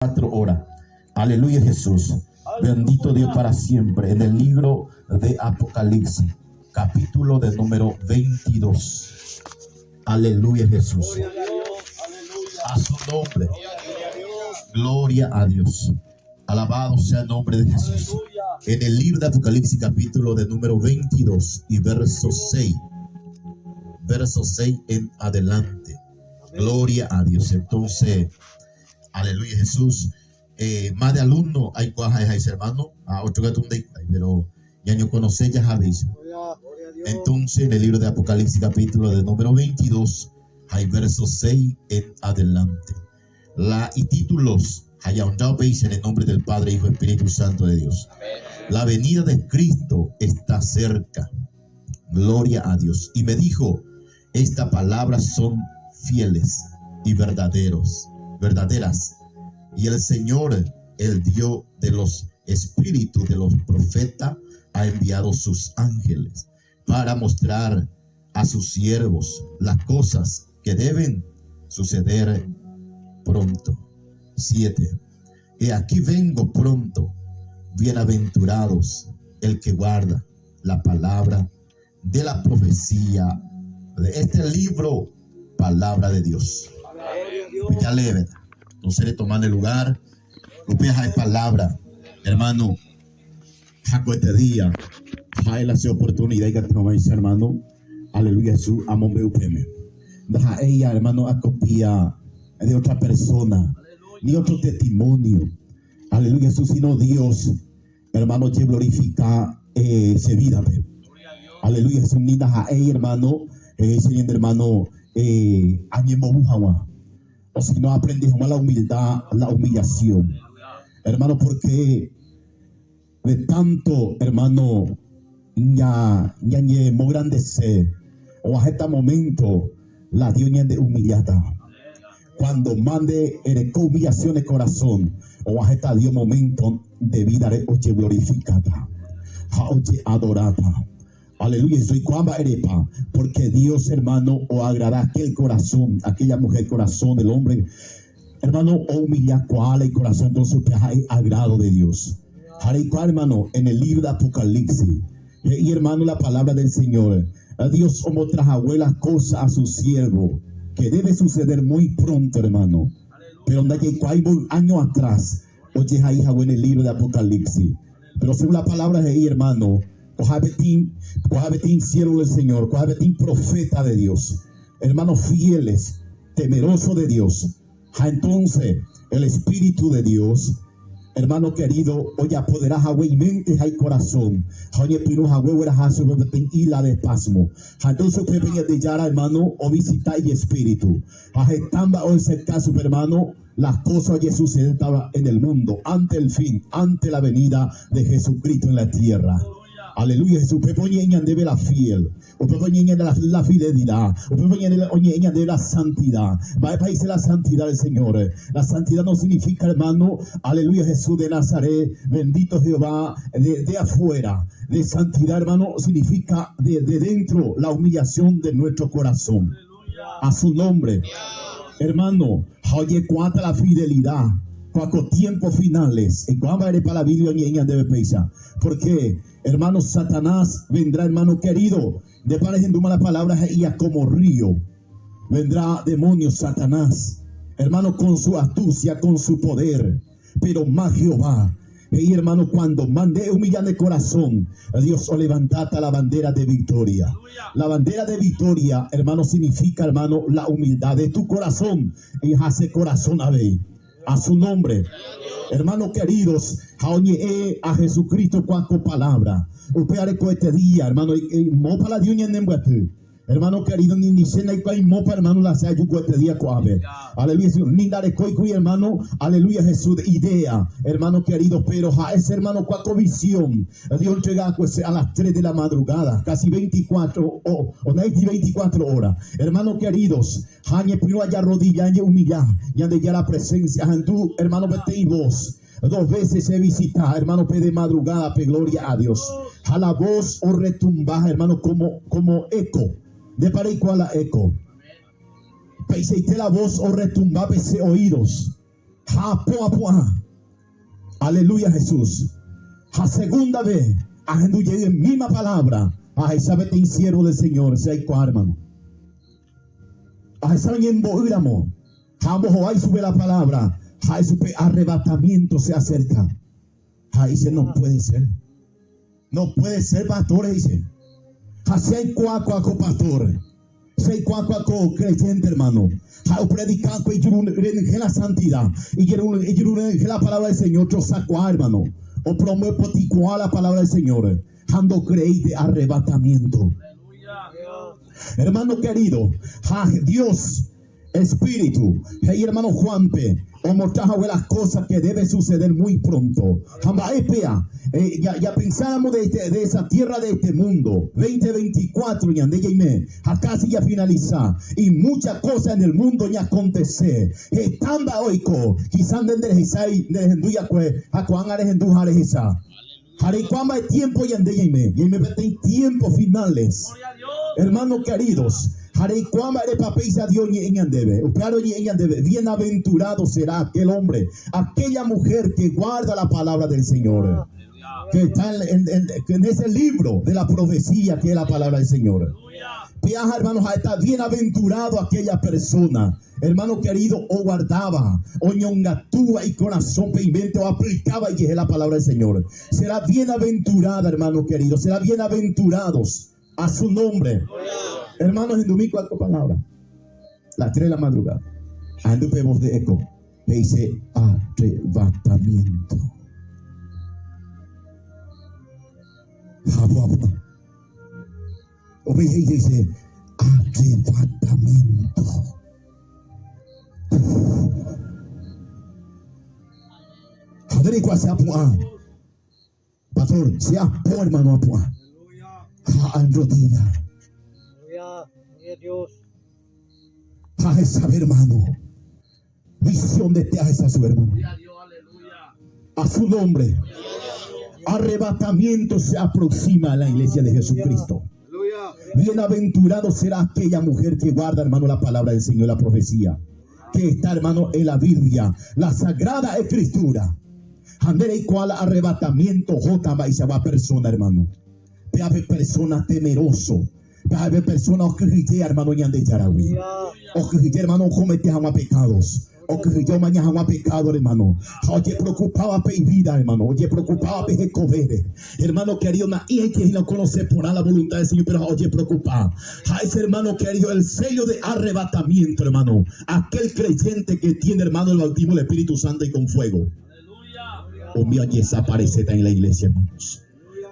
Cuatro horas. Aleluya Jesús. Bendito Dios para siempre. En el libro de Apocalipsis, capítulo de número 22. Aleluya Jesús. A su nombre. Gloria a Dios. Alabado sea el nombre de Jesús. En el libro de Apocalipsis, capítulo de número 22 y verso 6. Verso 6 en adelante. Gloria a Dios. Entonces, Aleluya Jesús. Eh, más de alumno hay cuaja hermano, a otro gato de pero ya no conoce ya sabéis. Entonces, en el libro de Apocalipsis, capítulo de número 22, hay verso 6 en adelante. La, y títulos, en el nombre del Padre, Hijo, Espíritu Santo de Dios. La venida de Cristo está cerca. Gloria a Dios. Y me dijo, estas palabras son fieles y verdaderos, verdaderas. Y el Señor, el Dios de los espíritus de los profetas, ha enviado sus ángeles para mostrar a sus siervos las cosas que deben suceder pronto. 7. He aquí vengo pronto, bienaventurados el que guarda la palabra de la profecía de este libro, palabra de Dios. Ya lee, ¿verdad? Entonces le toman el lugar. Hay palabra, hermano. Jaco este día, hay la oportunidad y que hermano. Aleluya, Jesús, amo upeme. Deja ella, hermano, a copia de otra persona, ni otro testimonio. Aleluya, Jesús, sino Dios, hermano, que glorifica eh, se vida. Aleluya, Jesús, ni deja ella, hermano, eh, hermano, eh, o si no aprende la humildad, la humillación. Hermano, porque de tanto, hermano, ña, ña, ñe, grandece, o a este momento, la Dios de humillada. Cuando mande humillación de corazón, o a este Dios momento de vida oye glorificada, oye adorada. Aleluya, soy cuamba erepa, porque Dios, hermano, o agrada aquel corazón, aquella mujer, corazón del hombre, hermano, o humilla cuál el corazón, entonces hay agrado de Dios. Hermano, en el libro de Apocalipsis, y hermano, la palabra del Señor, Dios como abuelas cosas a su siervo, que debe suceder muy pronto, hermano. Pero donde que hay años atrás, oye, ahí en el libro de Apocalipsis. Pero según la palabra de ahí, hermano, Cojabetín, siervo del Señor, Cojabetín, profeta de Dios, hermanos fieles, temeroso de Dios. Entonces, el Espíritu de Dios, hermano querido, oye, apoderá y mente hay corazón. Oye, pino y la de pasmo. Entonces, usted de yara, hermano, o visita y espíritu. Ajetamba hoy cerca su hermano, las cosas que suceden en el mundo, ante el fin, ante la venida de Jesucristo en la tierra. Aleluya, Jesús. Debe la fiel. La, la fidelidad. Debe la santidad. Va a país la santidad del Señor. La santidad no significa, hermano, aleluya, Jesús de Nazaret, bendito Jehová, de, de afuera. De santidad, hermano, significa de, de dentro la humillación de nuestro corazón. A su nombre. Hermano, oye, cuánta la fidelidad. Cuatro tiempos finales. Y cuando para la Biblia debe pensar. Porque hermano, Satanás vendrá, hermano querido. De pareciendo la palabra y como río. Vendrá demonio Satanás, hermano, con su astucia, con su poder. Pero más Jehová. Y hermano, cuando mande humillar de corazón, Dios o levantata la bandera de victoria. La bandera de victoria, hermano, significa, hermano, la humildad de tu corazón. Y hace corazón a ver. A su nombre. Hermanos queridos, a Jesucristo cuanto palabra. Usted este día, hermano, mopa la en Hermano querido, ni ni cena y mopa, hermano, la sea este día coabe. Aleluya, ni dare coi hermano, aleluya, Jesús, idea, hermano querido, pero a ese hermano cuatro visión. Dios entrega pues, a las 3 de la madrugada, casi 24 o, o 24 horas. Hermanos queridos, jañe primero allá rodilla, humilla, y ande ya la presencia, tú, hermano, vete y vos. Dos veces se visita, hermano, pe de madrugada, pe gloria a Dios. A la voz o retumba, hermano, como, como eco. De para igual a eco. Peiseite la voz o retumba, pese oídos. Ha apo apu'ã. Aleluya Jesús. Ha segunda vez ahendu jey misma palabra ahecha peteĩ siervo del Señor che aikuaa hermano. Ahecha oñembo'y ramo ha ambohovái chupe la palabra ha'e chupe arrebatamiento se acerca. Ha he'i no puede ser. No puede ser pastor he'i che. Ha che aikuaa kua ko pastor. Che aikuaa kua ko creyente hermano. Ha opredika ko ijuru renyhẽ la santidad. Ijuru renyhẽ la palabra del Señor. Trosakuaa hermano. Opromopotikuaa la palabra del Señor. Ha ndocreéi de arrebatamiento. Hermano querido, ha Dios Espíritu, he'i hermano Juan-pe, omostra hague las cosas que debe suceder muy pronto. Ha mba'e péa? Japensáramo de esa tierra de este mundo, 2024 ñande jaime ha casi jafinalisa, y mucha cosa en el mundo ñakontese. Heta mba'e oiko, quizá nde nderehechái, nderehendúi akue, ha ko'ág̃a rehendu ha rehecha. Ha reikuaa mba'e tiempo ñande ñaime, ñaime peteĩ tiempo finales. Hermano queridos, ha reikuaa mba'érepa péicha Dios ñe'ẽ ñandéve. Upévare oñe'ẽ ñandéve, Bienaventurado será aquel hombre, aquella mujer que guarda la palabra del Señor, que está en, en, en ese libro de la profecía que es la palabra del Señor. Piaja, hermanos, está bienaventurado aquella persona Hermano querido, oguardáva, oñongatúva ikorasõpe iménte oaplikáva ijehe la palabra del Señor. Será bienaventurada, hermano querido, será bienaventurados a su nombre. Hermano, hendumi cuatro palabras. Las tres de la madrugada. Ahendu pe voz de eco. He'ise arrebatamiento. Ha Upéi he'i he'ise arrebatamiento. Ha nde reikuaa che apu'ã. Pastor, che apo hermano apu'ã. Ha anrodilla. Ha ahechave hermano. Visión de te ahecha su hermano. A su nombre. Arrebatamiento se aproxima a la iglesia de Jesucristo. Bienaventurado será aquella mujer que guarda, hermano, la palabra del Señor, la profecía. Que está, hermano, en la Biblia, la Sagrada Escritura. Ha nde reikuaa la arrebatamiento ohóta mba'eichagua persona, hermano. Pe ave persona temeroso. Pe ave persona okyhyje, hermano, Ñandejáragui. Okyhyje, hermano, okomete hag̃ua pecados. Okyhyje omaña hag̃ua pecado, hermano. Ha ojepreocupáva pe ivida, hermano. Ojepreocupáva pe hekovére. Hermano querido, na'íaite hína oconoce porã la voluntad del Señor, pero ha ojepreocupa. Ha ese hermano querido, el sello de arrebatamiento, hermano. Aquel creyente que tiene, hermano, el bautismo del Espíritu Santo y con fuego. Umi ojesaparecéta en la iglesia, hermanos.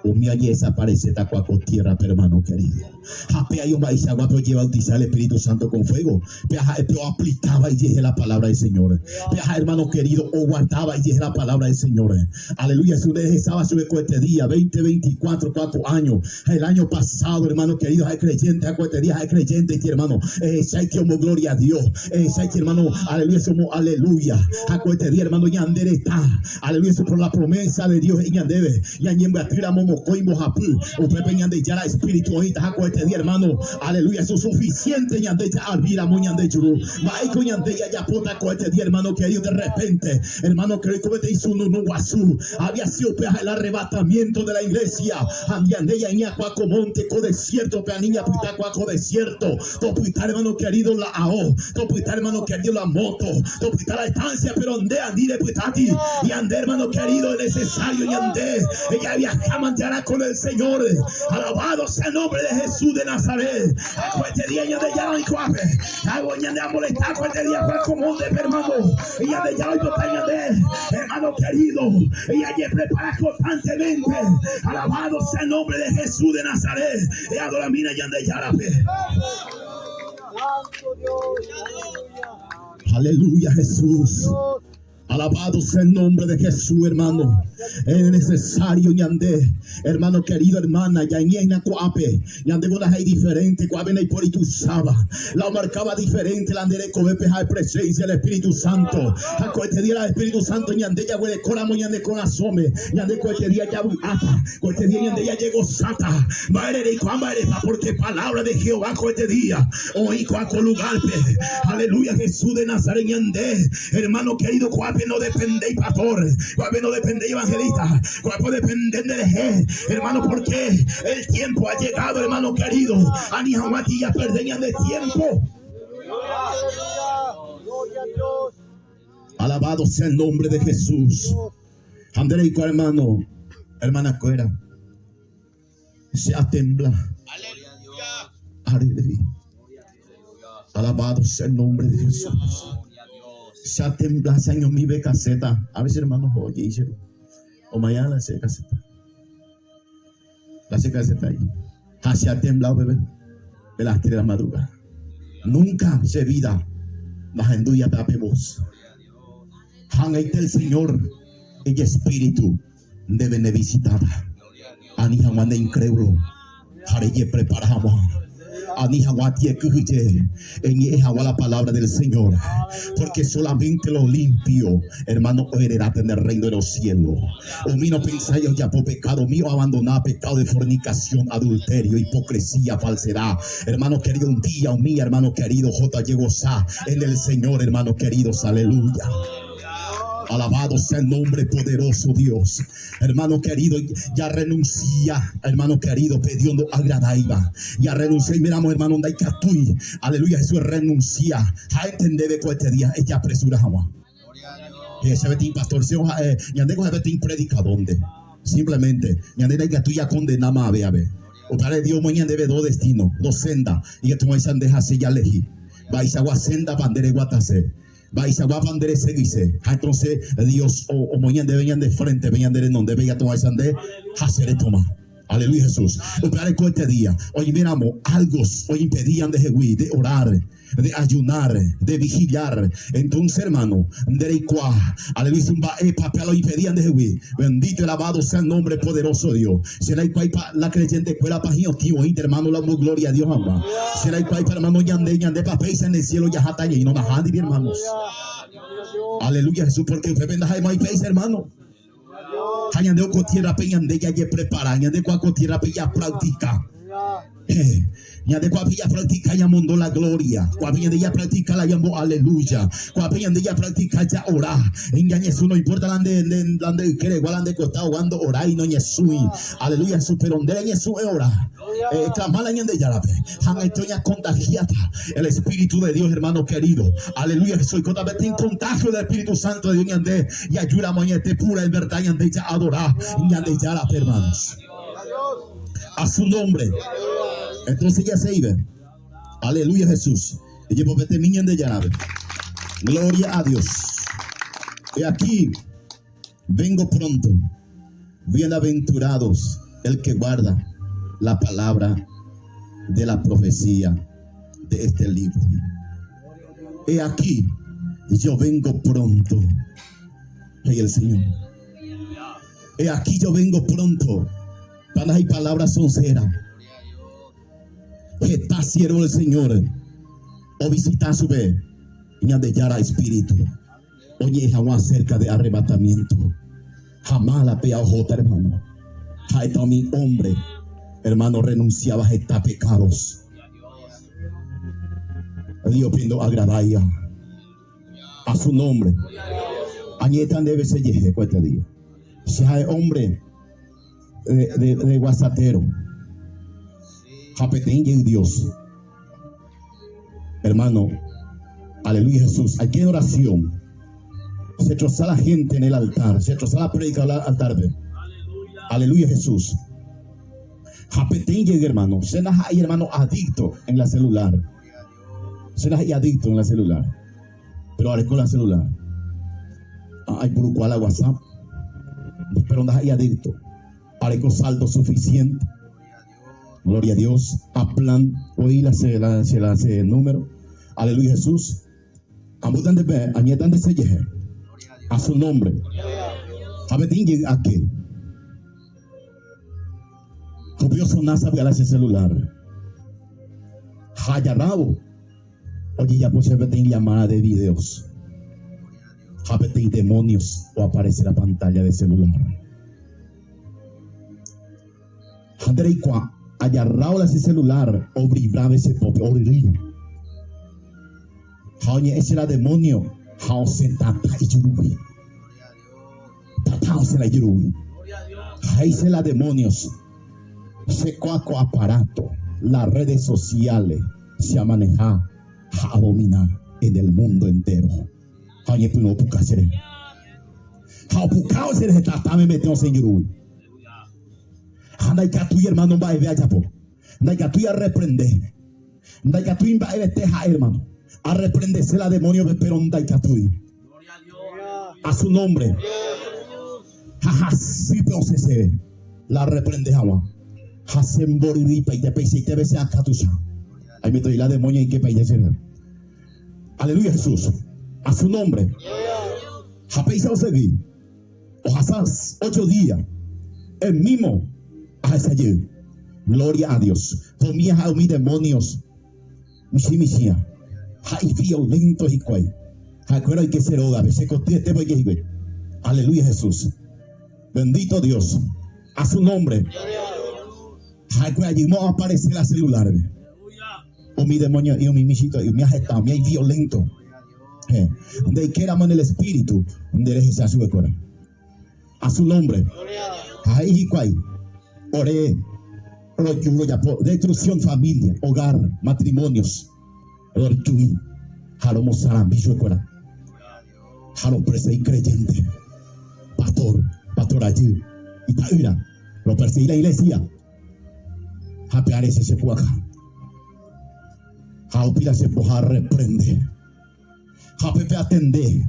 Umi ojedesaparecéta kua ko tierra-pe, hermano querido. Ha pe aĩ omba'eichaguápe ojebautiza el Espíritu Santo con fuego, pe ha'e pe oaplicáva ijehe la palabra del Señor. Pe ha'e, hermano querido, oguardáva ijehe la palabra del Señor. Aleluya, si ustedes rehesáva chupe ko este día, 2024, kua ko año, ha el año pasado, hermano querido, ha'e creyente, ha ko este día ha'e creyente, hermano, ehecháike ombogloria a Dios, ehecháike, hermano, aleluya, somos aleluya, ha ko este día, hermano, ñande reta, Aleluya, eso por la promesa de Dios he'i ñandéve, ñañembyaty ramo mokõi mbohapy, upépe Ñandejára Espíritu oĩta ha ko'ẽte día, hermano, aleluya, eso suficiente ñande ja'arvi ramo ñande juru. Mba'éiko ñande jajapóta ko'ẽte día, hermano querido, de repente, hermano querido, oiko peteĩ sununu guasu, había sido upéva el arrebatamiento de la iglesia, ha ñande ñaĩ akua ko monte, ko desierto-pe, ani ñapyta kua ko desierto, Topyta hermano querido la ao, topyta hermano querido la moto, topyta la estancia, pero nde ani repytáti. Ñande hermano querido es necesario ñande javiaja mantearã con el Señor. Alabado sea el nombre de Jesús de Nazaret. Akuete día Ñandejára oikuaápe. Hago ñande amolesta akuete día kua ko monte-pe hermano. Ñandejára oipota ñande hermano querido jajeprepara constantemente. Alabado sea el nombre de Jesús de Nazaret. Eadoramína Ñandejárape. Aleluya Jesús. Alabado sea el nombre de Jesús, hermano. Es necesario ñande, hermano querido, hermana, ñañe'ẽna ko'ápe. Ñande ko ndaha'éi diferente, ko'ápe ndaipóri tuicháva. La omarkáva diferente la nde rekovépe ha'e presencia del Espíritu Santo. Ha ko'ete día la Espíritu Santo ñande jaguerekóramo ñane korasõme, ñande ko'ete día javy'áta. Ko'ete día ñande jajegosáta. Mba'ére reikuaa mba'érepa? Porque palabra de Jehová ko'ete día oĩ ko'ã ko lugárpe. Aleluya Jesús de Nazaret ñande, hermano querido ko'ápe. Ko'ápe no dependéi pastor, ko'ápe no dependéi evangelista, ko'ápe odepende nderehe, hermano, porque el tiempo ha llegado, hermano querido, ani hag̃ua japerde ñande tiempo. Alabado sea el nombre de Jesús. Ha nde reiko, hermano, hermanakuéra, che atembla. Aleluya. Alabado sea el nombre de Jesús. Che atembla che añomive caseta. A veces hermano oye y o mañana la che caseta. La che caseta ahí. Ha che atemblado bebé de las 3 de la madrugada. Nunca che vida nahendúi ape voz. Hag̃aite el Señor ijespíritu ndéve nevisitáta, ani hag̃ua nde incrédulo ha rejeprepara hag̃ua, ani hag̃ua tiekyhyje eñe'ẽ hag̃ua la palabra del Señor, porque solamente lo limpio, hermano, oheredáta en el reino de los cielos. Umi nopensái ojapo pecado, umi oabandona pecado de fornicación, adulterio, hipocresía, falsedad, hermano querido, un día umi hermano querido ohóta ojegosa en el Señor, hermano queridos, aleluya. Alabado sea el nombre poderoso Dios. Hermano querido, ya renuncia, hermano querido, pe Dios ndoagradáiva. Ya renuncia y miramos, hermano, ndaikatúi. Aleluya, Jesús renuncia. Ha entendeve ko este día, ejapresura hag̃ua. He'ise peteĩ pastor, che ha'e, ñandéko ha'e peteĩ predicador-nte. Simplemente, ñande ndaikatúi jakondena mave ave. Upévare Dios omoĩ ñandéve dos destino, dos senda, ikatuhag̃uáicha nde ha che jalehi. Mba'eichagua séndapa nde reguatase? Mba'eichaguápa nde reseguise? Ha entonce Dios omoĩ ñandéve ñande frente-pe, ñande renondépe ikatuhag̃uáicha nde ha che retoma. Aleluya Jesús. Upévare ko este día, oiméramo algo oimpedía ndehegui de orar, de ayunar, de vigilar, entonce hermano, nde reikuaa, aleluya, mba'épa pe oimpedía ndehegui. Bendito y alabado sea el nombre poderoso de Dios. Che raikuaáipa la creyente kuérapa hi'otĩ oĩta hermano la ombogloria a Dios hag̃ua. Che raikuaáipa hermano ñande, ñandépa péicha en el cielo jaháta ñaino nahániri hermanos. Aleluya Jesús, porque upépe ndaha'emo'ãi péicha hermano. Ha ñande ko tierra-pe ñande jajeprepara, ñande kua ko tierra-pe japractica. Ñande kuápe japractica ñamondo la gloria, kuápe ñande japractica la ñambo aleluya, kuápe ñande japractica jaora. Ñañesũ no importa la nde, nde, la nde ykeregua, la nde costado gua ndo orái, noñesũi. Aleluya Jesús, pero nde reñesũ eora. Eclama la Ñandejárape. Ha ag̃aite oñacontagiáta el Espíritu de Dios, hermano querido. Aleluya Jesús, oikóta peteĩ contagio del Espíritu Santo de Dios ñande jajúramo añete pura en verdad ñande ja'adora Ñandejárape, hermanos. A su nombre. Entonces ya se iba. Aleluya Jesús. Ejepopetemi Ñandejárape. Gloria a Dios. He aquí vengo pronto. Bienaventurados el que guarda la palabra de la profecía de este libro. He aquí, yo vengo pronto. He'i el Señor. He aquí yo vengo pronto. Pana hay palabra soncera. Heta siervo del Señor ovisita chupe Ñandejára Espíritu oñe'ẽ hag̃ua acerca de arrebatamiento. Jamás la pea ohóta, hermano. Ha'éta umi hombre, hermano, renunciaba heta pecados. Dios-pe ndoagradáiva. A su nombre. Añe'ẽta ndéve che jehe ko este día. Che ha'e hombre de, de, de guasatero. Ha peteĩ jey Dios. Hermano, aleluya Jesús. Aquí en oración. Se troza la gente en el altar. Se troza la predica al altar. Aleluya Jesús. Ha peteĩ jey hermano. Che ndaha'éi hermano adicto en la celular. Che ndaha'éi adicto en la celular. Pero areko la celular. Aipurukuaa la WhatsApp. Pero ndaha'éi adicto. Areko saldo suficiente. Gloria a Dios. A plan oĩ la che la che la che número. Aleluya Jesús. Ambota nde pe añeta nde che jehe. A su nombre. Ha peteĩ jey ake. Hopi osona sapy'a la che celular. Ha ajarrávo ojejapo chéve peteĩ llamada de videos. Ha peteĩ demonios oaparece la pantalla de celular. Ha nde reikuaa, ajarrávo la che celular obribrave che pópe, oryrýi. Ha oñe'ẽ che la demonio ha osẽ tata ijurúgui. osẽ la ijurúgui. Ha he'ise la demonios, Che kóa ko aparato, la redes sociales, che amaneha ha adomina en el mundo entero. Ha oñepyrũ opuka cherehe. Ha opukávo cherehe tata memete osẽ ijurúgui. Ha ndaikatúi hermano mba'eve ajapo. Ndaikatúi arreprende. Ndaikatúi mba'evete ha'e hermano. Arreprendese la demonio-pe pero ndaikatúi. A su nombre. Ha hasýpe osẽ chéve la arreprende hag̃ua. Ha che mboryryipaite peichaiteve che akã tuicha. Aimetoi la demonio oikepaite chéve. Aleluya Jesús. A su nombre. Ha péicha osegi. Ohasa ocho día, el mismo ahecha jey. Gloria a Dios. Komía ha umi demonios michĩ michĩa ha iviolento hikuái. Ha'ekuéra oike che rógape, che kotyetépe oike hikuái. Aleluya Jesús. Bendito Dios. A su nombre. Ha'ekuéra jeyma oaparece la celular-pe. Umi demonio'i, umi michĩto'i, umi aheta, umi iviolento. Ndeikéramo en el espíritu, nde rehecha chupekuéra. A su nombre. Ha he'i hikuái, Ore roju rojapo destrucción familia, hogar, matrimonios. Rojui ha romosarambi chupekuéra. Ha ropersegui creyente, pastor, pastor rajy, ita'ýra. Ropersegui la iglesia. Ha pe areche che pu'aka. Ha upéicha che poha reprende. Ha pe peatende,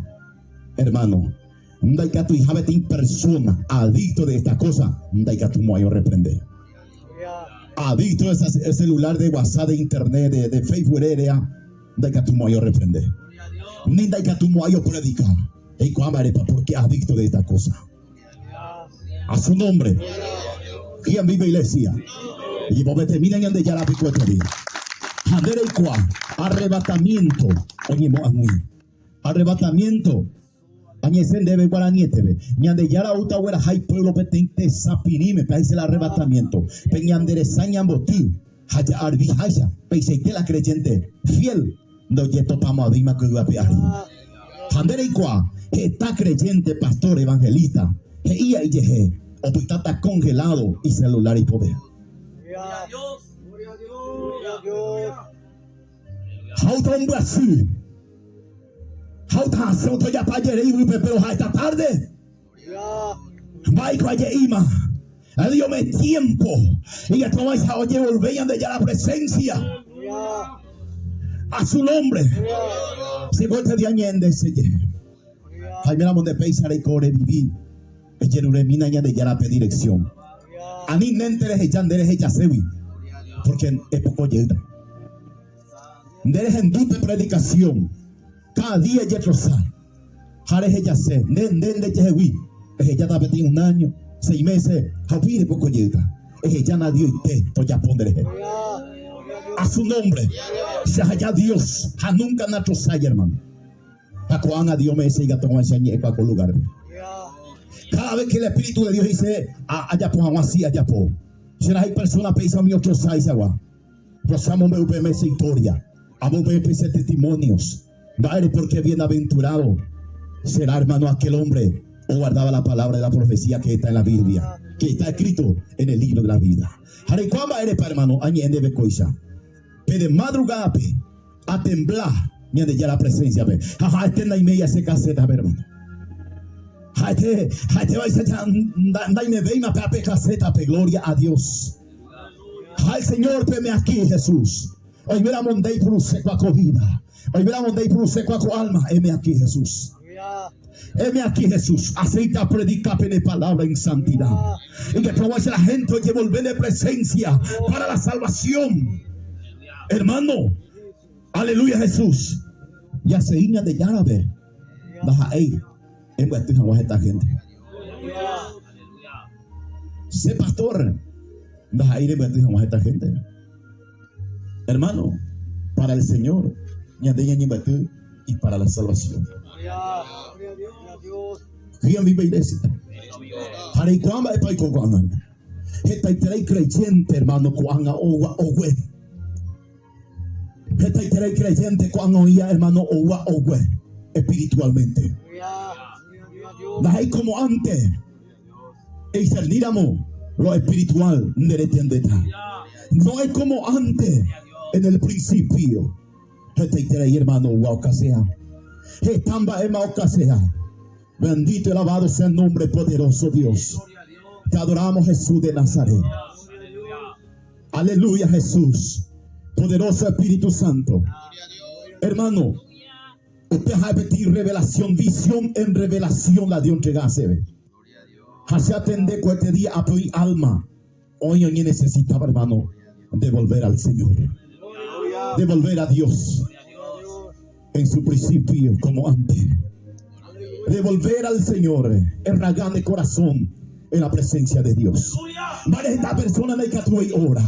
hermano, ndaikatuiha peteĩ persona adicto de esta cosa, ndaikatumo'ãi orreprende. Adicto de esa celular, de WhatsApp, de internet, de Facebook rerea, ndaikatumo'ãi orreprende. Ni ndaikatumo'ãi opredika. Eikuaa mba'érepa, porque adicto de esta cosa. A su nombre. ¿Quién vive iglesia? Eñembovetemína Ñandejára apykueteri. Ha nde reikuaa arrebatamiento oñemo'ag̃ui. Arrebatamiento añesẽ ndéve guaranieteve. Ñandejára oúta ogueraha ipueblo peteĩ tesapirĩme, pe háicha el arrebatamiento. Pe ñande resa ñamboty ha ja'arvi háicha, peichaite la creyente fiel ndojetopamo'ãvéima ko yvy ape ári. Ha nde reikuaa, heta creyente, pastor, evangelista, he'íva ijehe, opytáta congelado icelular ipove. Ha ótro ombyasy, ha ótro hasẽ, ótro ojapa jere yvýpe, pero ha'éta tarde. Mba'éiko aje'íma? Dios-me tiempo ikatúvaicha ojevolve Ñandejára presencia. A su nombre. Si ko este día ñe'ẽnde che jehe. Ha oiméramo nde péicha reiko revivi, ejeruremína Ñandejárape dirección. Ani ndénte reheja nde rehejaségui, porque epoko jeýta. Nde rehendu pe predicación, cada día ejetrosa. Ha rehejase, nde, nde, nde jehegui, ehejáta peteĩ un áño, seis mése, ha upéi repoko jeýta. Ehejána Dioite tojapo nderehe. A su nombre. Che aheja Dios, ha nunca natrosái, hermano. Ha ko'ág̃a Dios me'ẽ che ikatu hag̃uáicha añe'ẽkua ko lugárpe. Cada vez que el Espíritu de Dios he'ise ajapo hag̃ua, si ajapo. Che ndaha'éi persona péicha umi otrosáichagua. Rosa amombe'u peẽme che historia, amombe'u peẽme che testimonios. Mba'ére pórke bienaventurado será hermano aquel hombre oguardáva la palabra de la profecía que está en la Biblia, que está escrito en el libro de la vida. Ha reikuaa mba'érepa hermano añe'ẽ ndéve kóicha, pe de madrugádape atembla Ñandejára presencia-pe ha ha'ete ndaiméi che caseta-pe hermano. Ha'ete, ha'etévaicha ndaimevéima pe ape caseta-pe, gloria a Dios. Ha el Señor peme aquí Jesús. Oiméramo nde ipurusékua ko vida, oiméramo nde ipurusékua ko alma, heme aquí Jesús. Heme aquí Jesús, aceita predica pene palabra en santidad. Y que la gente ojevolve de presencia para la salvación. Hermano, aleluya Jesús. Jasegi Ñandejárape, ndaha'éi embyaty hag̃ua heta gente. Che pastor, ndaha'éi rembyaty hag̃ua heta gente. Hermano, para el Señor, ñande ñañembyaty y para la salvación. ¿Quién vive iglesia? Ha reikuaa mba'épa oiko ko'ág̃a. Hetaiterei creyente, hermano, ko'ág̃a oua ogue. Hetaiterei creyente ko'ág̃a oĩva, hermano, oua ogue espiritualmente. Ndaha'éi como antes. Eiserníramo lo espiritual nde retendéta. No es como antes en el principio. Hetaiterei hermano oúva okasea. Heta mba'éma okasea. Bendito y alabado sea el nombre poderoso Dios. Te adoramos Jesús de Nazaret. Aleluya Jesús. Poderoso Espíritu Santo. Hermano, usted ha peteĩ revelación, visión en revelación la Dios entrega chéve. Ha che atende ko este día ape oĩ alma oĩ oñenecesitáva hermano de volver al Señor. De volver a Dios en su principio como antes. De volver al Señor, erragá de corazón en la presencia de Dios. Mba'e heta persona ndaikatuvéi ora.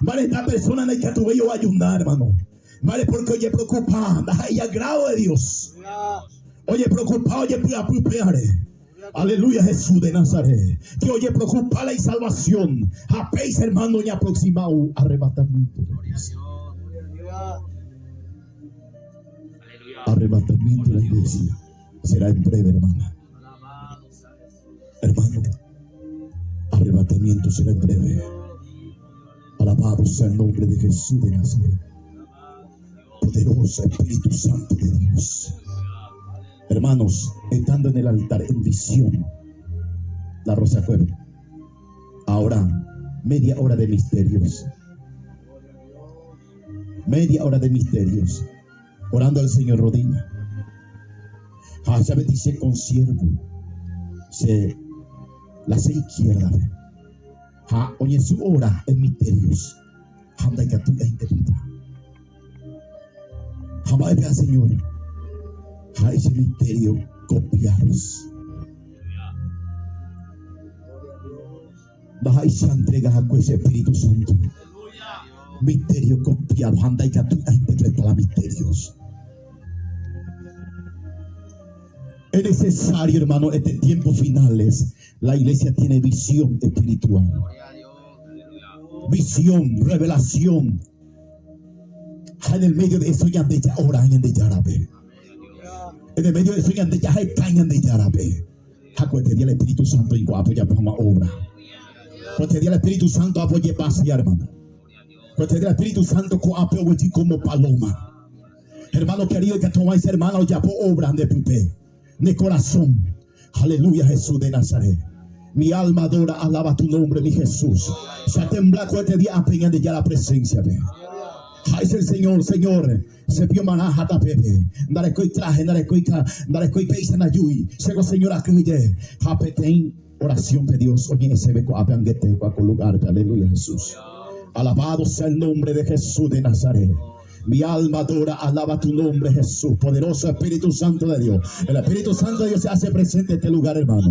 Mba'e heta persona ndaikatuvéi oayuna, hermano. Mba'e porque ojepreocupa ndaha'éi agrado de Dios. Ojepreocupa ojepy'apy péare. Aleluya Jesús de Nazaret. Que ojepreocupa la isalvación. Ha péicha hermano oñeaproxima ou arrebatamiento de la iglesia. Arrebatamiento de la iglesia será en breve, hermana. Hermano, arrebatamiento será en breve. Alabado sea el nombre de Jesús de Nazaret. Poderoso Espíritu Santo de Dios. Hermanos, estando en el altar en visión, la Rosa Cueva. Ahora, media hora de misterios. Media hora de misterios. Orando al Señor rodilla. Ha che avei che consiervo, che la che izquierda-pe. Ha oñesũ ora en misterios ha ndaikatúi ainterpreta. Ha mba'épe Señor, ha'e che misterio copiados. Ndaha'éi antrega hague che Espíritu Santo. Misterio copiado ha ndaikatúi ainterpreta la misterios. Es necesario, hermano, este tiempo finales, la iglesia tiene visión espiritual. Visión, revelación. Ha en el medio de eso ñande ora Ñandejárape. En el medio de eso ñande jaheka Ñandejárape. Ha ko este día el Espíritu Santo iguapo ojapo hag̃ua obra. Ko este día el Espíritu Santo apo ojepasea, hermano. Ko este día el Espíritu Santo ko'ápe oguejy como paloma. Hermano querido, ikatu hag̃uáicha hermana ojapo obra nde pype, nde korasõ. Aleluya Jesús de Nazaret. Mi alma adora, alaba tu nombre, mi Jesús. Che atembla ko este día ape Ñandejára presencia-pe. Háicha el Señor, Señor, che piomarã ha tapépe. Ndarekói traje, ndarekói, ndarekói péicha ndajúi. Chéko Señor akyhyje. Ha peteĩ oración-pe Dios oñe'ẽ chéve ko'ápe angete ko lugar-pe. Aleluya Jesús. Alabado sea el nombre de Jesús de Nazaret. Mi alma adora, alaba tu nombre, Jesús. Poderoso Espíritu Santo de Dios. El Espíritu Santo de Dios se hace presente en este lugar, hermano.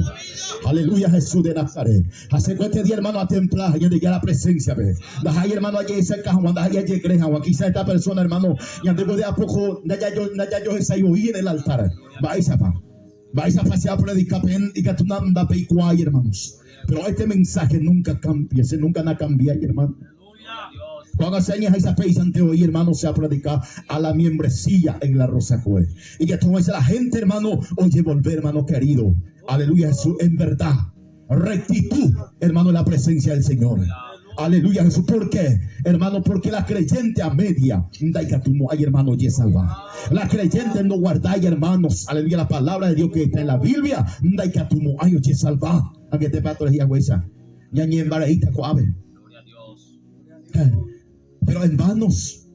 Aleluya, Jesús de Nazaret. Hace este día, hermano, a templar y a la presencia, ve. Ahí, hermano, allí ese cajón, anda ahí, allí creja, quizá esta persona, hermano, y andemos de a poco, ya yo, ya yo, esa en el altar. Vais a pa. Vais a pasear predicar, y que tú anda hermanos. Pero este mensaje nunca cambia, ese nunca na cambia, hermano. Ko'ág̃a che añeháicha péichante oĩ, hermano, che apredika a la miembresía en la Rosa Cue. Ikatuhag̃uáicha la gente, hermano, ojevolve, hermano querido. Aleluya, Jesús, en verdad, rectitud, hermano, en la presencia del Señor. Aleluya, Jesús. ¿Por qué? Hermano, porque la creyente a media, ndaikatumo'ãi, hermano, ojesalva. La creyente no guardái, hermanos, aleluya, la palabra de Dios que está en la Biblia, ndaikatumo'ãi ojesalva. Añetepa torehi haguéicha. Ñañembareíta ko'ápe. Pero hermanos,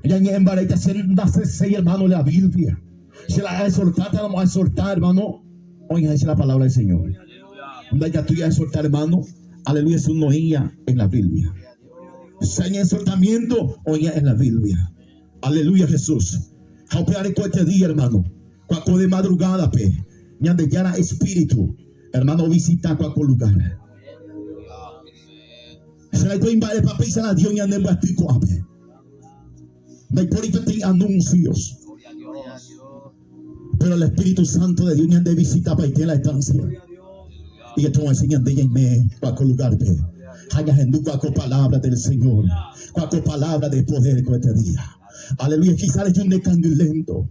ñañe'ẽmbareíta che ndaseséi hermano la Biblia. Che la exhortáta vamos a exhortar hermano. Oĩháicha la palabra del Señor. Ndaikatúi aexhortar hermano. Aleluya, eso no oĩha en la Biblia. Che añeexhortamiento oĩha en la Biblia. Aleluya Jesús. Ha upe areko este día hermano. Kuako de madrugada-pe, Ñandejára Espíritu, hermano, ovisita kuako lugar. Che mba'épa péicha la Dios ñanembyaty ko'ápe. Ndaipóri peteĩ anuncios. Pero el Espíritu Santo de Dios ñande visita paite la estancia. Y esto va a ñande ñaime kuako lugar-pe. Ha ñahendu kuako palabra del Señor. Kuako palabra de poder ko este día. Aleluya. Quizás eres un lento.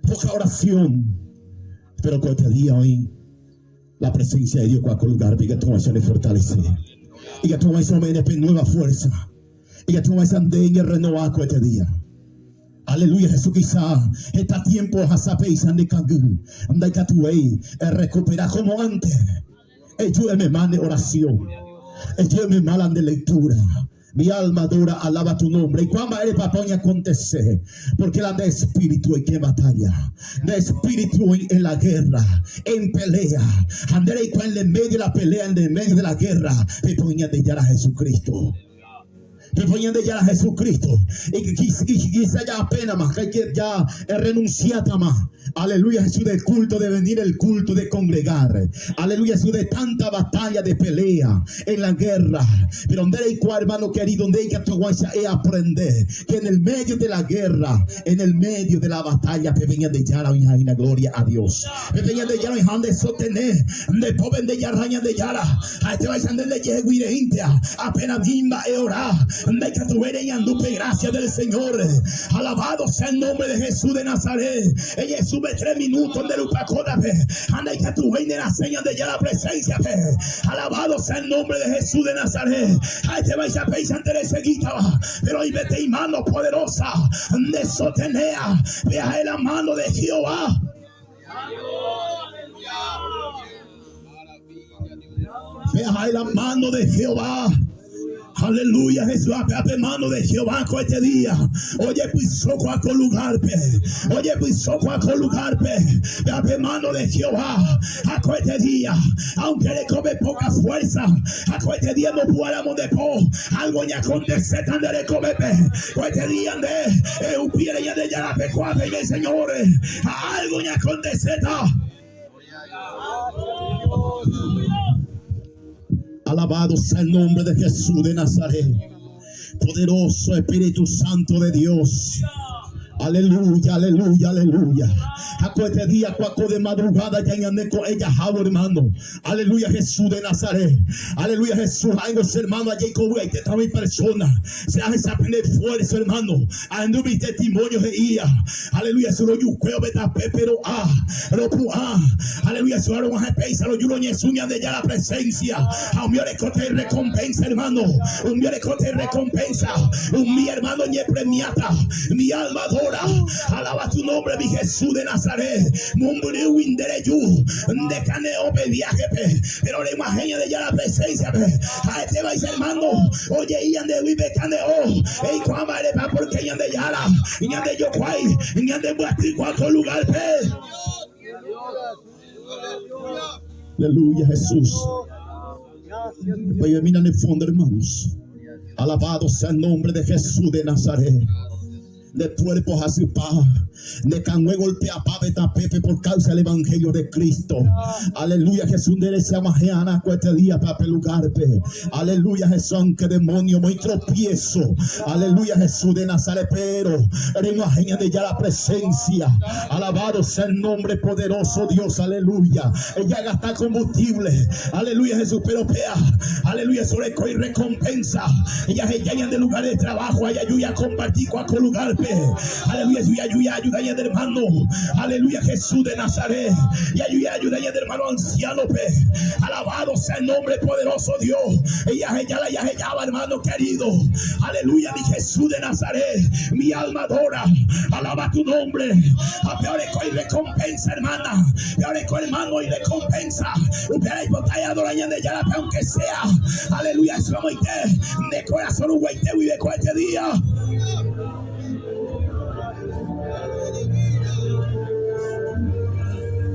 Poca oración. Pero ko este día hoy. La presencia de Dios cuaco lugar ikatu ne fortalece. Ikatu hag̃uáicha pe nueva fuerza. Ikatu hag̃uáicha nde renovar ko este día. Aleluya, Jesús quizá está tiempo ohasa péicha ndekangy ndaikatuvéi recupera como antes. Eju emema ne oración. Eju emema la nde lectura. Mi alma adora, alaba tu nombre. Eikuaa mba'érepa oñakontese. Porque la nde espíritu oike en batalla. Nde espíritu oĩ en la guerra, en pelea. Ha nde reikuaa en el medio de la pelea, en el medio de la guerra, pepe oĩ Ñandejára Jesucristo. Pepe oĩ Ñandejára Jesucristo. Quizá ya apenas que ya renunciátama. Aleluya, Jesús, del culto de venir, el culto de congregar. Aleluya, Jesús, de tanta batalla, de pelea en la guerra. Pero donde hay hermano querido, donde hay que aprender que en el medio de la guerra, en el medio de la batalla, pe vengan de yara una gloria a Dios. Pe vengan de yara de sostener, de poven de yaraña de yara. A este vais de yeguire apenas misma e orar. De que tuviera en gracia del Señor. Alabado sea el nombre de Jesús de Nazaret. Ella sube 3 minutos de Lupacoda. Anda y que tu la señal de ya la presencia. Alabado sea el nombre de Jesús de Nazaret. Ahí te vais a pedir antes de seguir. Pero ahí vete y mano poderosa de sostenea. Vea la mano de Jehová. Vea la mano de Jehová. Aleluya, Jesús, ape mano de Jehová con este día. Oye, pues a lugar, Oye, pues a lugar, ape mano de Jehová a este día. Aunque le come poca fuerza, a este día no podamos de po. Algo ya acontece tan de le come, este día de upiere ya de ya la pecuape y señores. Algo ya acontece. Alabado sea el nombre de Jesús de Nazaret. Poderoso Espíritu Santo de Dios. Aleluya, aleluya, aleluya. Aco este día, cuaco de madrugada, ya en con ella, jabo, hermano. Aleluya, Jesús de Nazaret. Aleluya, Jesús. Ay, hermano, allí con te trae mi persona. Se hace esa esfuerzo, hermano. Ando mi testimonio de ia. Aleluya, solo yucueo, beta, pero a, ropu a. Aleluya, solo un jepeisa, lo yulo ñesuña de ya la presencia. A un cote recompensa, hermano. Un cote recompensa. Un mi hermano ñe premiata. Mi alma adora. Alaba tu nombre, mi Jesús de Nazaret. Mumburiu indereyu. De caneo viaje, pero la imagen de ya la presencia. A este vais, hermano. Oye, ian de vive caneo. Ey, cuama le va porque ian de yara. Ian de yocuay. Ian de buatrico lugar, pe. Aleluya, Jesús. Voy a mirar en el fondo, hermanos. Alabado sea el nombre de Jesús de Nazaret. De cuerpos así pa, de cangue golpea pa beta pepe por causa del evangelio de Cristo. Aleluya, Jesús de esa mañana este día pa pelugarte. Aleluya, Jesús, aunque demonio muy tropiezo. Aleluya, Jesús de Nazaret, pero de ya la presencia. Alabado sea el nombre poderoso Dios, aleluya. Ella gasta combustible. Aleluya, Jesús, pero vea, aleluya, sobre y recompensa. Ella ella de lugar de trabajo, ella ayuda a compartir con lugar. Aleluya, ayuda, ayuda, ayuda ya del hermano. Aleluya, Jesús de Nazaret. Y ayuda, ayuda ya del hermano anciano. Alabado sea el nombre poderoso Dios. Ella, ella, ella, ella, hermano querido. Aleluya, mi Jesús de Nazaret. Mi alma adora. Alaba tu nombre. A peores y recompensa, hermana. Peores hermano y recompensa. Peores botella de ya aunque sea. Aleluya, de corazón un vive con este día.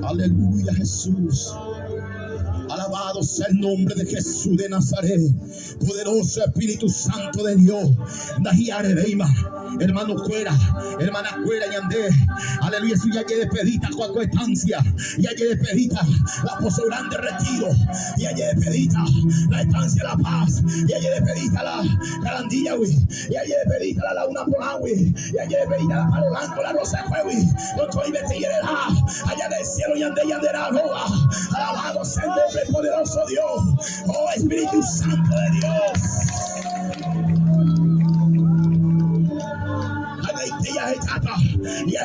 Aleluya, Jesús. Alabado sea el nombre de Jesús de Nazaret. Poderoso Espíritu Santo de Dios. Hermano cuera, hermana cuera y andé. Aleluya, su ya que despedita con estancia. Ya que despedita la pozo grande retiro. Ya que despedita la estancia La Paz. Ya que despedita la Carandilla, Ya que despedita la Laguna Polagui. Ya que despedita la Palo Blanco, la Rosa Cuevi. Allá del cielo y andé y anderá roba. Alabado sea el nombre poderoso Dios. Oh Espíritu Santo de Dios.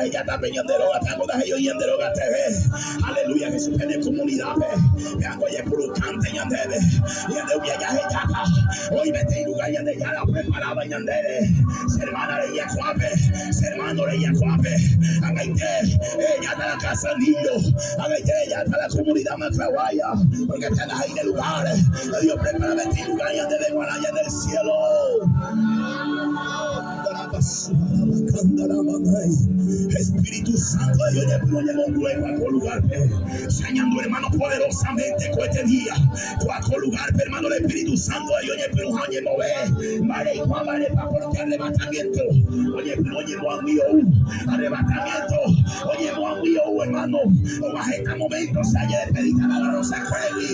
Jahejáta pe ñande róga, pe ángo ndahe'i oĩ ñande róga teve. Aleluya, Jesús pende comunidad-pe, pe ángo ojepurukánte ñandéve. Ñande umi jahejáta oĩ peteĩ lugar Ñandejára opreparáva ñandéve. Che hermana reĩ ko'ápe, che hermano reĩ ko'ápe. Ag̃aite ehejáta la casa anillo, ag̃aite ehejáta la comunidad Maclaguaya, porque pe ndaha'éi nde lugar. Dios oprepara peteĩ lugar ñandéve g̃uarã ñande el cielo. Espíritu Santo de Dios oñepyrũ oñemongu'éva ko lugar-pe. Che añandu hermano poderosamente ko este día. Kóa ko lugar-pe hermano el Espíritu Santo de Dios oñepyrũha oñemove. Mba'e reikuaa mba'érepa porque arrebatamiento oñepyrũ oñemoag̃ui ou. Arrebatamiento oñemoag̃ui ou hermano. Oguahẽta momento che ajedespedíta la Rosakuégui.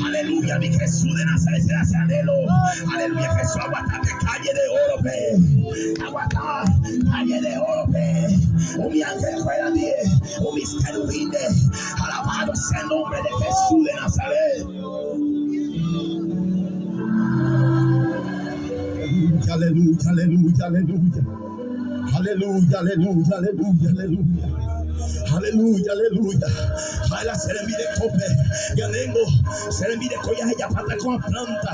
Aleluya mi Jesús de Nazaret será che anhelo. Aleluya Jesús aguata pe calle de oro-pe. Aguata calle de oro-pe. Umi ángel kuéra ndive, umi querubín-de. Alabado sea el nombre de Jesús de Nazaret. Aleluya, aleluya, aleluya. Aleluya, aleluya, aleluya, aleluya. Aleluya, aleluya. Ha'e che rembirekópe. Ñanengo che rembireko jahejapáta ko'ã planta.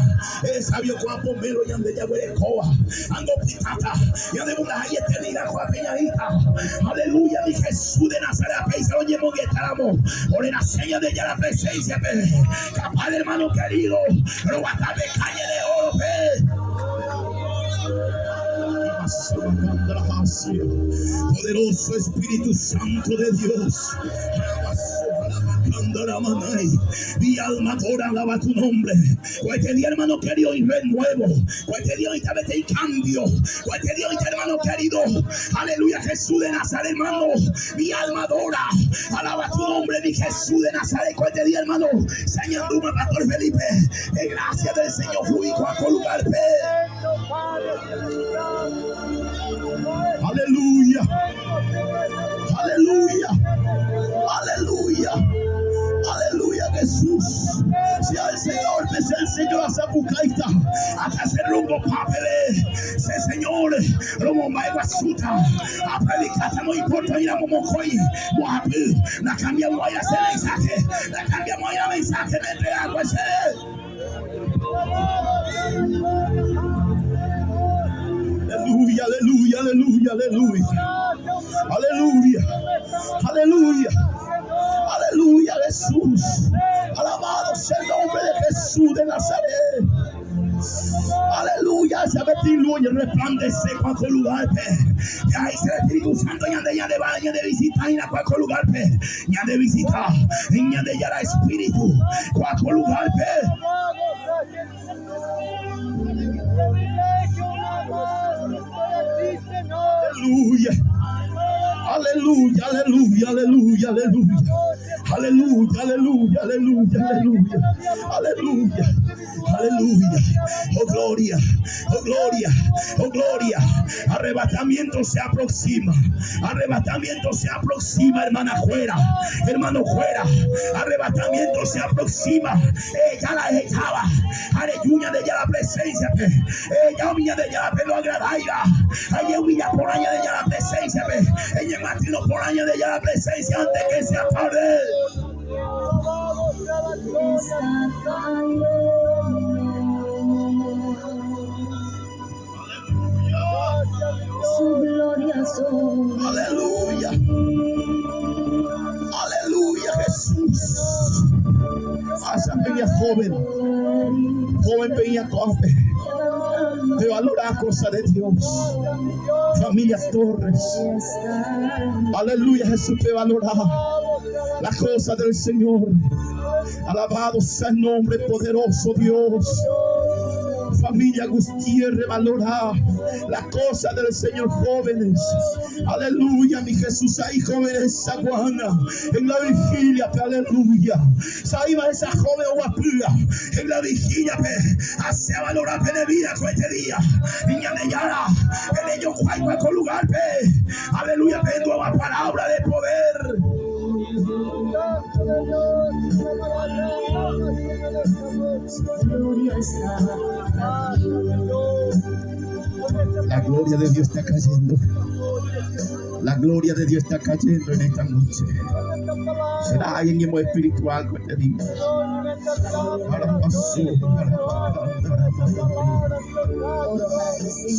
Sabio ko'ã pomelo ñande jaguerekóva. Ango pytáta. Ñande vundaha eternidad ko'ápe ñaĩta. Aleluya, mi Jesús de Nazaret péicha roñemongetáramo. Ore rasẽ Ñandejára presencia-pe. Capaz, hermano querido, roguata pe calle de oro-pe. Poderoso Espíritu Santo de Dios. Mi alma adora, alaba tu nombre. Cualquier día, hermano querido, y renuevo. Cualquier día, ahorita vete cambio. Cualquier día, ahorita, hermano querido. Aleluya, Jesús de Nazaret, hermano. Mi alma adora, alaba tu nombre, mi Jesús de Nazaret. Cualquier día, hermano. Señor Duma, Pastor Felipe. De gracia del Señor, fui a lugar. Aleluya. Aleluya. Aleluya. Aleluya, Jesús. Sea el Señor, sea el Señor a Zapucaita. Hasta ese rumbo, papele. Sea el Señor, romo guasuta. A predicar, no importa ir a Momocoy. Moapu. La cambiamos a ese mensaje. La cambiamos a mensaje. Me entrega ese. Aleluya, aleluya, aleluya, aleluya. Aleluya, aleluya, aleluya, Jesús. Alabado sea el nombre de Jesús de Nazaret. Aleluya, se y resplandece cualquier lugar. Ya ese Espíritu Santo ya de ya de va, ya de visita en cualquier lugar. Ya de visita, ya de ya Espíritu, cualquier lugar. Aleluya. Aleluya, aleluya, aleluya, aleluya. Aleluya, aleluya, aleluya, aleluya. Aleluya, aleluya. Oh gloria, oh gloria, oh gloria. Arrebatamiento se aproxima. Arrebatamiento se aproxima, hermana fuera. Hermano fuera. Arrebatamiento se aproxima. Ella la echaba. Aleluya de ella la presencia. Ella humilla de ella la pelo agradaiga. Ella humilla por año de ella la presencia. Ella matino por año de ella la presencia antes que sea tarde. Su gloria sobre Aleluya. Aleluya, Jesús. Asa peña joven. Joven peña cope. De valorar cosa de Dios. Familia Torres. Aleluya, Jesús te valora la cosa del Señor. Alabado sea el nombre poderoso Dios. Familia Gutiérrez valora la cosa del Señor, jóvenes. Aleluya, mi Jesús, ahí jóvenes Saguana, en la vigilia, aleluya. Saiba esa joven guapura, en la vigilia, hace valorar de vida con este día. Niña de Yara, en ellos cual con lugar, pe. Aleluya, pe, nueva palabra de poder. Su gloria está La gloria de Dios está cayendo. La gloria de Dios está cayendo en esta noche. Será alguien mismo espiritual que te diga.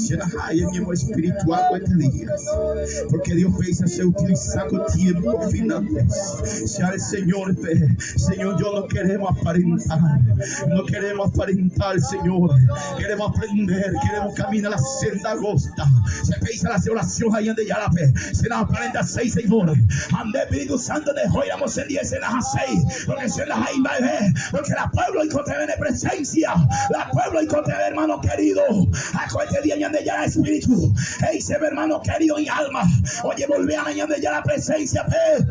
Será alguien mismo espiritual que te diga. Porque Dios pensa se utiliza con tiempo finales. Sea el Señor, Señor, yo no queremos aparentar. No queremos aparentar, Señor. Queremos aprender, queremos caminar la senda angosta. Se pensa la oración ahí donde ya la fe. Se la aparenta seis, Señor. Ande Espíritu Santo de hoy, vamos en diez, en las seis. Porque se las hay, porque la pueblo y en presencia. La pueblo y hermano querido. Acuérdate día de ya espíritu. Ey, se ve hermano querido y alma. Oye, volví a de ya la presencia, fe.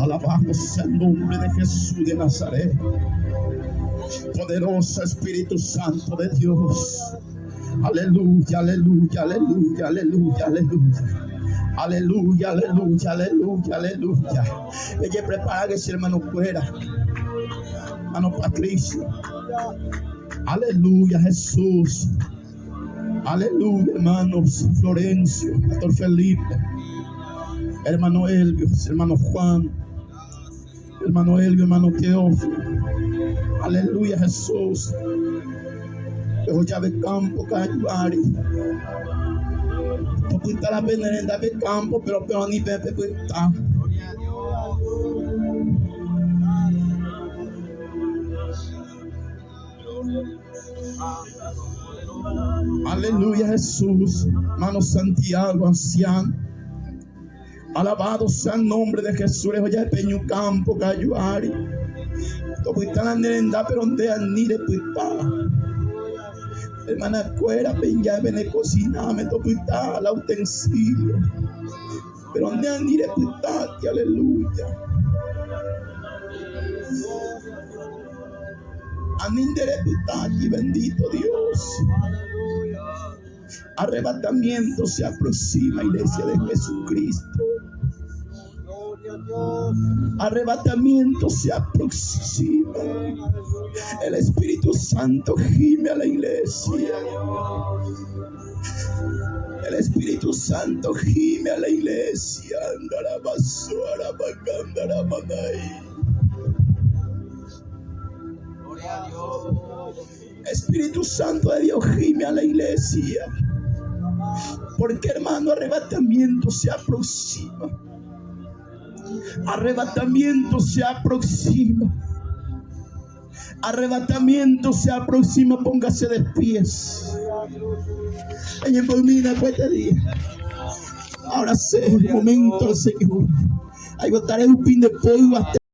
Alabamos el nombre de Jesús de Nazaret. Poderoso Espíritu Santo de Dios. Aleluya, aleluya, aleluya, aleluya, aleluya. Aleluya, aleluya, aleluya, aleluya. Ella prepara que hermano fuera. Hermano Patricio. Aleluya, Jesús. Aleluya, hermanos. Florencio, Pastor Felipe, hermano Elvio, hermano Juan, hermano Elvio, hermano Teófilo. Aleluya, Jesús. Pero ya ve campo, Calvari. Topita la pena de campo, pero pero ni pepe está. Aleluya Jesús, hermano Santiago, anciano. Alabado sea el nombre de Jesús. Ya peño campo, cayuari. Pero ni de Hermana cuera, peña, bene cocina, me topita la utensilio. Pero ni de aleluya. Anindere bendito Dios. Arrebatamiento se aproxima, iglesia de Jesucristo. Arrebatamiento se aproxima. El Espíritu Santo gime a la iglesia. El Espíritu Santo gime a la iglesia. Espíritu Santo de Dios gime a la iglesia. Porque hermano, arrebatamiento se aproxima. Arrebatamiento se aproxima. Arrebatamiento se aproxima. Póngase de pies. Ahora sí, el momento, Señor. Ahí botaré un pin de polvo hasta.